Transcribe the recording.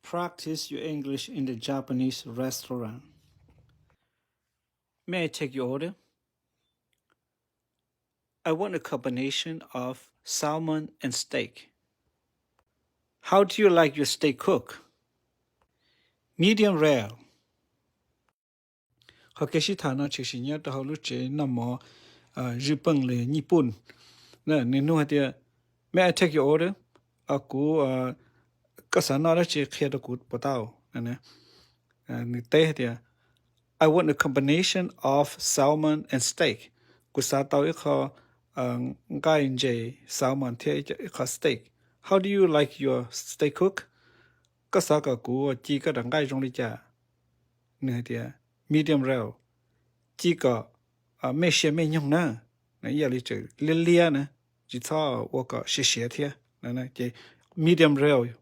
Practice your English in the Japanese restaurant. May I take your order? I want a combination of salmon and steak. How do you like your steak cook? Medium rare. Qhov kev sib tham no tshwm sim nyob rau hauv lub tsev noj mov Zwj Pej los Nyij Pooj. Nws nug hais tias, May I take your order? Kuv, koj xav noj dab tsi qhia rau kuv puas tau? Nws teb hais tias, I want a combination of salmon and steak. Kuv xav tau ib qho nqaij ntses salmon thiab ib qho steak. How do you like your steak cook? Koj xav kom kuv ci koj daim nqaij zoo li cas? Nws hais tias, medium rare, ci kom mej sia mej nyoog na. Ib yam li tseem liab liab na, tsis txhob ua kom siav siav thiab. Ces medium rare,